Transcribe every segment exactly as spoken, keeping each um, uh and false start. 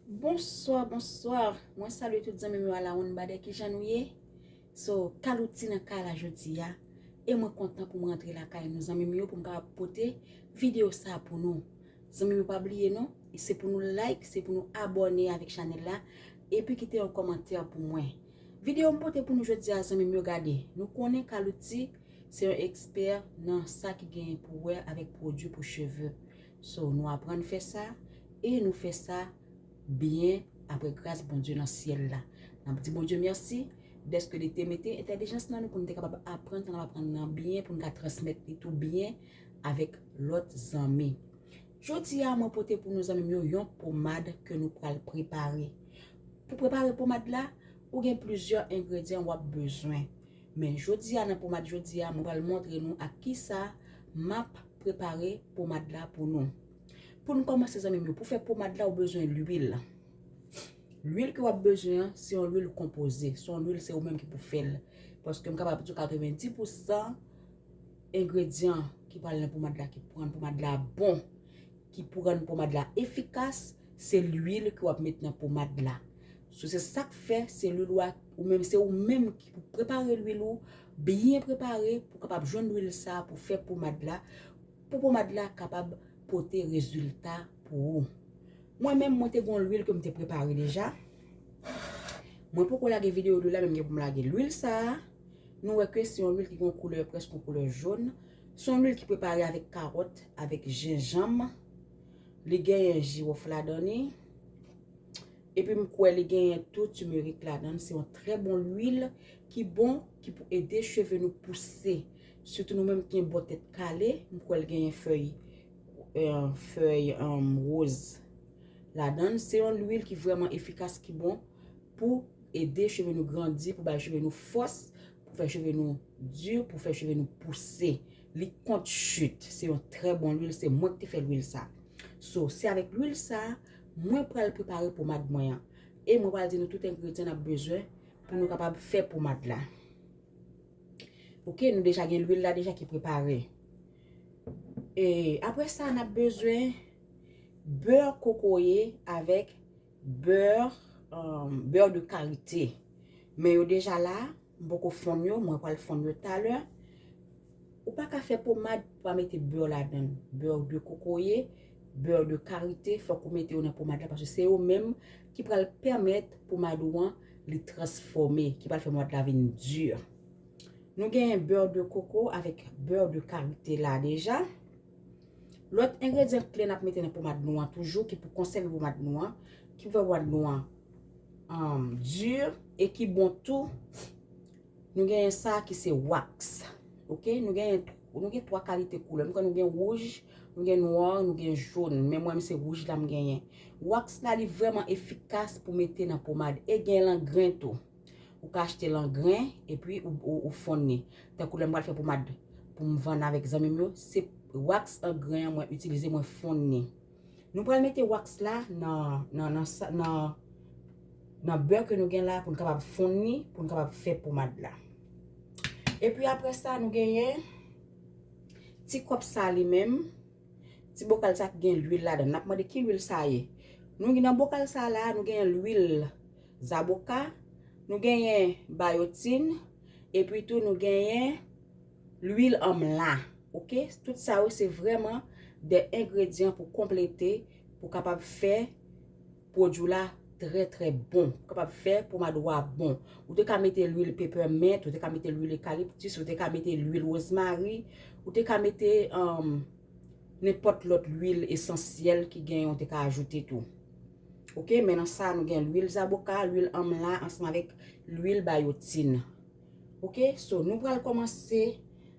Bonswa, bonswa. Mwen salye tout zanmi m yo a la wonn badè, kijan nou ye? So, Kalouti nan kay la jodi a. E mwen kontan pou mwen rantre lakay nou zanmi m yo pou m kapab pote videyo sa pou nou. Zanmi m yo pa bliye non, se pou nou like, se pou nou abòne avèk chanèl la, epi kite yon kòmantè pou mwen. Videyo m pote pou nou jodi a zanmi m yo gade. Nou konnen Kalouti se yon ekspè nan sa ki genyen pou wè avèk pwodui pou cheve. So, nou aprann fè sa e nou fè sa byen apre gras Bondye nan syèl la. N ap di Bondye mèsi dèske li te mete entèlijans nan nou pou n te kapab aprann, pou n aprann nan byen, pou n ka transmèt li tou byen avèk lòt zanmi. Jodi a, mwen pote pou nou zanmi m yo yon pomad ke nou pral prepare. Pou prepare pomad la, ou gen plizyè engredyan w ap bezwen. Men jodi a, nan pomad jodi a, mwen pral montre nou ak kisa m ap prepare pomad la pou nou. Pou n kòmanse zanmi m yo, pou fè pomad la, ou bezwen lwil. Lwil ke w ap bezwen an, se yon lwil konpoze. Se yon lwil, se ou menm ki pou fè l. Paske m kapab di w katrevenndis pousan engredyan ki pral nan pomad la, ki pou rann pomad la bon, ki pou rann pomad la efikas, se lwil ke w ap met nan pomad la. So, se sa k fè, se lwil ou a, ou menm, se ou menm ki pou prepare lwil ou, byen prepare, pou kapab jwenn lwil sa a, pou fè pomad la, pou pomad la kapab pote rezilta pou ou. Mwen menm, mwen te gen yon lwil ke m te prepare deja. Mwen poko lage videyo lwil la, men m gen pou m lage lwil sa a. Nou wè ke se yon lwil ki gen yon koulè, prèske yon koulè jòn. Se yon lwil ki prepare avèk kawòt, avèk jenjanm. Li genyen jiwòf ladan li. Epi m kwè li genyen tou timerik ladan l. Se yon trè bon lwil ki bon, ki pou ede cheve nou pouse. Sitou nou menm ki gen bò tèt kale, m kwè l genyen fèy, eh, fèy, um, woz ladan l. Se yon lwil ki vrèman efikas, ki bon pou ede cheve nou grandi, pou bay cheve nou fòs, pou fè cheve nou di, pou fè cheve nou pouse. Li kont chit. Se yon trè bon lwil, se mwen ki te fè lwil sa. So, se avèk lwil sa, mwen pral prepare pomad mwen an. E mwen pral di nou tout engredyan n ap bezwen pou nou kapab fè pomad la. Oke, nou deja gen lwil la deja ki prepare. E apre sa, n ap bezwen bè kokoye avèk bè, um, bè de karite. Men yo deja la, m poko fonn yo, mwen pral fonn yo talè. Ou pa ka fè pomad pou pa mete bè ladan l. Bè de kokoye, bè de karite, fòk ou mete yo nan pomad la, paske se yo menm ki pral pèmèt pomad ou an li transfòme, ki pral fè pomad la vin di. Nou genyen bè de koko avèk bè de karite la deja. Lòt engredyan kle n ap mete nan pomad nou an toujou, ki pou konsève pomad nou an, ki pou fè pomad nou an, um, di e ki bon tou, nou genyen sa ki se wax. Oke, nou genyen, nou gen twa kalite koulè. M kwè nou gen wouj, nou gen nwa, nou gen jòn. Men mwen, se wouj la m genyen. Wax la, li vrèman efikas pou mete nan pomad. E gen l an grenn tou. Ou ka achte l an grenn, epi ou, ou, ou fonn li. Tankou lè m pral fè pomad pou m vann avèk zanmi m yo, se wax an grenn an mwen itilize, mwen fonn li. Nou pral mete wax la nan, nan, nan, sa- nan, nan bè ke nou gen la pou n kapab fonn li, pou n kapab fè pomad la. Epi apre sa, nou genyen ti kòp sa li menm, ti bokal sa ki gen lwil ladan. N ap mande ki lwil sa ye. Nou gen nan bokal sa la, nou genyen lwil zaboka, nou genyen bayotin, epi tou nou genyen lwil anmla. Oke? Tout sa yo se vrèman de engredyan pou konplete, pou kapab fè pwodui la trè, trè bon. Pou kapab fè pomad ou a bon. Ou te ka mete lwil peppermint, ou te ka mete lwil ekaliptis, ou te ka mete lwil wozmari, ou te ka mete, um, nenpòt lòt lwil esansyèl ki genyen ou te ka ajoute tou. Oke, men nan sa, nou gen lwil zaboka, lwil anmla, ansanm avèk lwil bayotin. Oke, so, nou pral kòmanse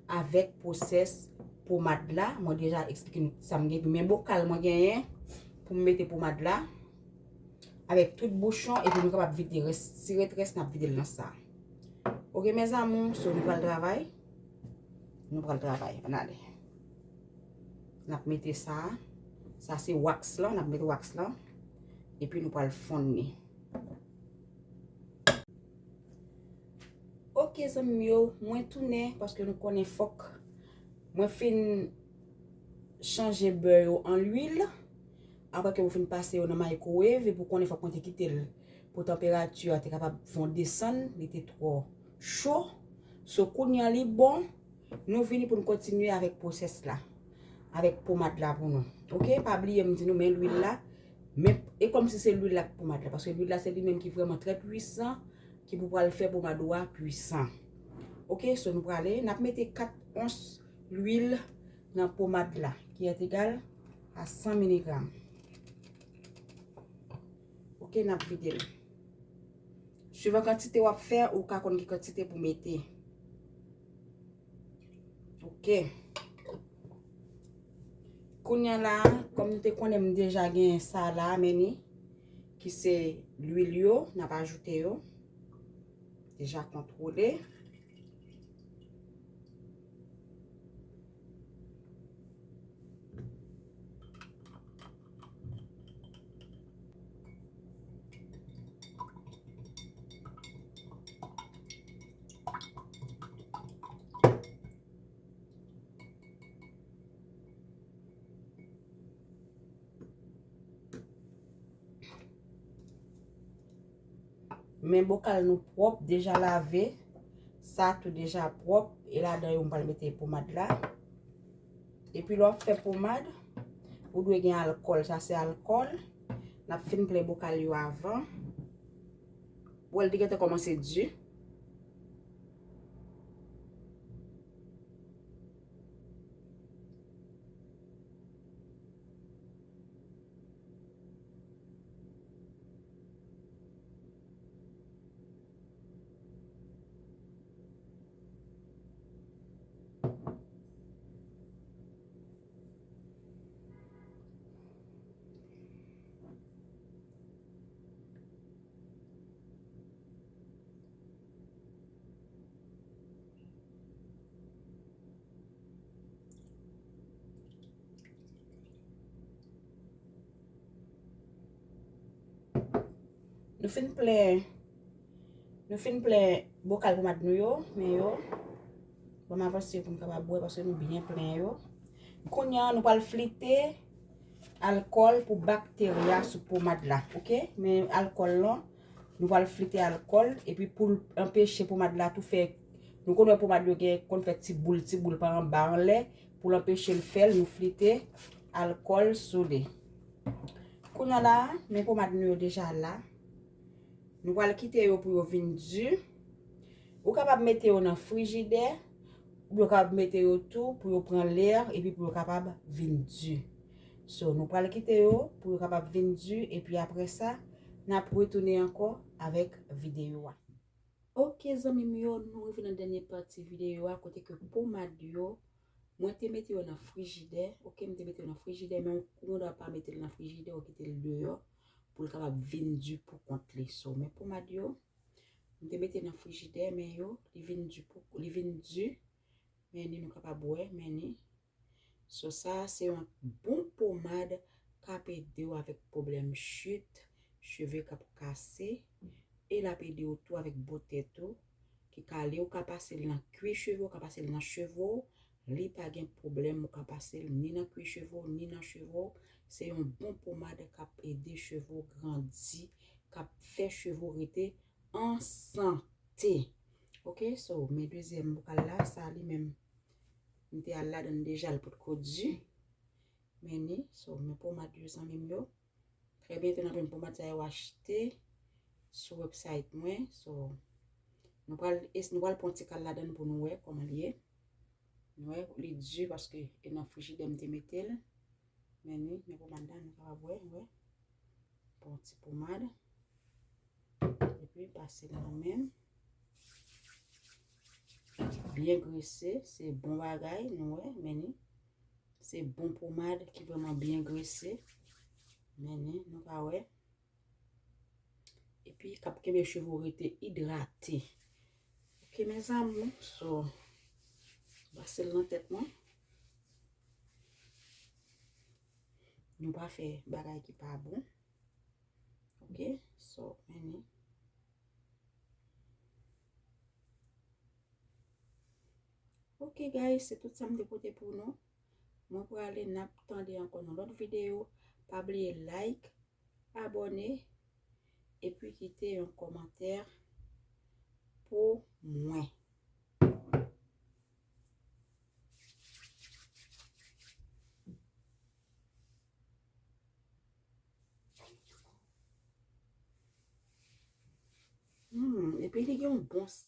avèk pwosès pomad la. Mwen deja eksplike nou sa m gen. Men bokal mwen genyen pou m mete pomad la. Avèk tout bouchon, epi nou kapab vide rès. Si ret rès, n ap vide l nan sa. Oke, mes amours, so, nou pral travay. Nou pral travay. Ann ale. N ap mete sa. Sa se wax lan, n ap mete wax lan. Epi nou pral fonn li. Oke, zanmi m yo, mwen tounen paske nou konnen fòk mwen fin chanje bè yo an lwil Apre ke ou fin pase yo nan microwave, epi ou konnen fòk mwen te kite l pou tanperati a te kapab fè yon desann, li te twò cho. So, kounye a li bon, nou vini pou n kontinye avèk pwosès la, avèk pomad la pou nou. Oke, pa bliye m di nou, men lwil la, men, e kòmsi se lwil la ak pomad la, paske lwil la se li menm ki vrèman trè pwisan, ki pou pral fè pomad ou a pwisan. Oke, so nou prale, n ap mete kat ons lwil nan pomad la, ki est égal à cent miligram. Oke, n ap vide l. Suivan kantite w ap fè, ou ka konn ki kantite pou mete. Oke. Kounye a la, kòm nou te konnen m deja gen sa la, men ni, ki se lwil yo, n ap ajoute yo. Deja kontwole. Men bokal nou pwòp, deja lave. Sa tou deja pwòp. E ladan yo m pral mete pomad la. Epi lè w ap fè pomad, ou dwe gen alkòl. Sa se alkòl. N ap fin plen bokal yo avan. Ou wè l te gentan kòmanse di. Nou fin plen, nou fin plen bokal pomad nou yo, men yo. Ban m avanse pou n kapab bwè, paske nou byen plen yo. Kounye a, nou pral flite alkòl pou bakterya sou pomad la, oke? Men alkòl lan, nou pral flite alkòl, epi pou l anpeche pomad la tou fè, nou konn wè pomad yo gen, konn fè ti boul, ti boul pa anba anlè, pou l anpeche l fè l, nou flite alkòl sou li. Kounye a la, men pomad nou yo deja la. Nou pral kite yo pou yo vin di. Ou kapab mete yo nan frijidè, oubyen ou kapab mete yo tou pou yo pran lè, epi pou yo kapab vin di. So, nou pral kite yo pou yo kapab vin di, epi apre sa, n ap retounen ankò avèk videyo a. Oke, zanmi m yo, nou rive nan dènye pati videyo a, kote ke pomad yo, mwen te mete yo nan frijidè, oke, m te mete yo nan frijidè, men ou, ou gen dwa pa mete l nan frijidè, ou kite l deyò, pou l kapab vin di pou kont li. So, men pomad yo, m te mete nan frijidè, men yo, li vin di pou, li vin di, men ni nou kapab wè, men ni. So, sa a se yon bon pomad k ap ede w avèk pwoblèm chit, cheve k ap kase, e l ap ede w tou avèk bote tou, ki kale, ou ka pase l nan kwi cheve, ou ka pase l nan cheve w, li pa gen pwoblèm, ou ka pase l ni nan kwi cheve w, ni nan cheve w. Se yon bon pomad k ap ede cheve w grandi, k ap fè cheve w rete an sante. Oke, so, men dezyèm bokal la, sa li menm, m te al ladan l deja, l potko di. Men ni, so, men pomad yo, zanmi m yo. Trè byento n ap jwenn pomad sa yo achte sou website mwen. So, nou pral, nou pral pran ti kal ladan l pou nou wè kòman l ye. Nou wè, li di paske e nan frijidè m te mete l. Men ni, men pomad la, nou kapab wè, wè. Pran ti pomad. Epi pase l nan men m. Byen grese, se bon bagay, nou wè, men ni. Se bon pomad ki vrèman byen grese. Men ni, nou ka wè. Epi k ap kenbe cheve w rete idrate. Oke, mes amours, so, pase l nan tèt mwen. Nou pa fè bagay ki pa bon. Oke, so, men ni. Oke, guys, se tout sa m te pote pou nou. Mwen prale, n ap tande ankò nan lòt videyo. Pa bliye like, abòne, epi kite yon kòmantè pou mwen. Hmm, epi li gen yon bon s-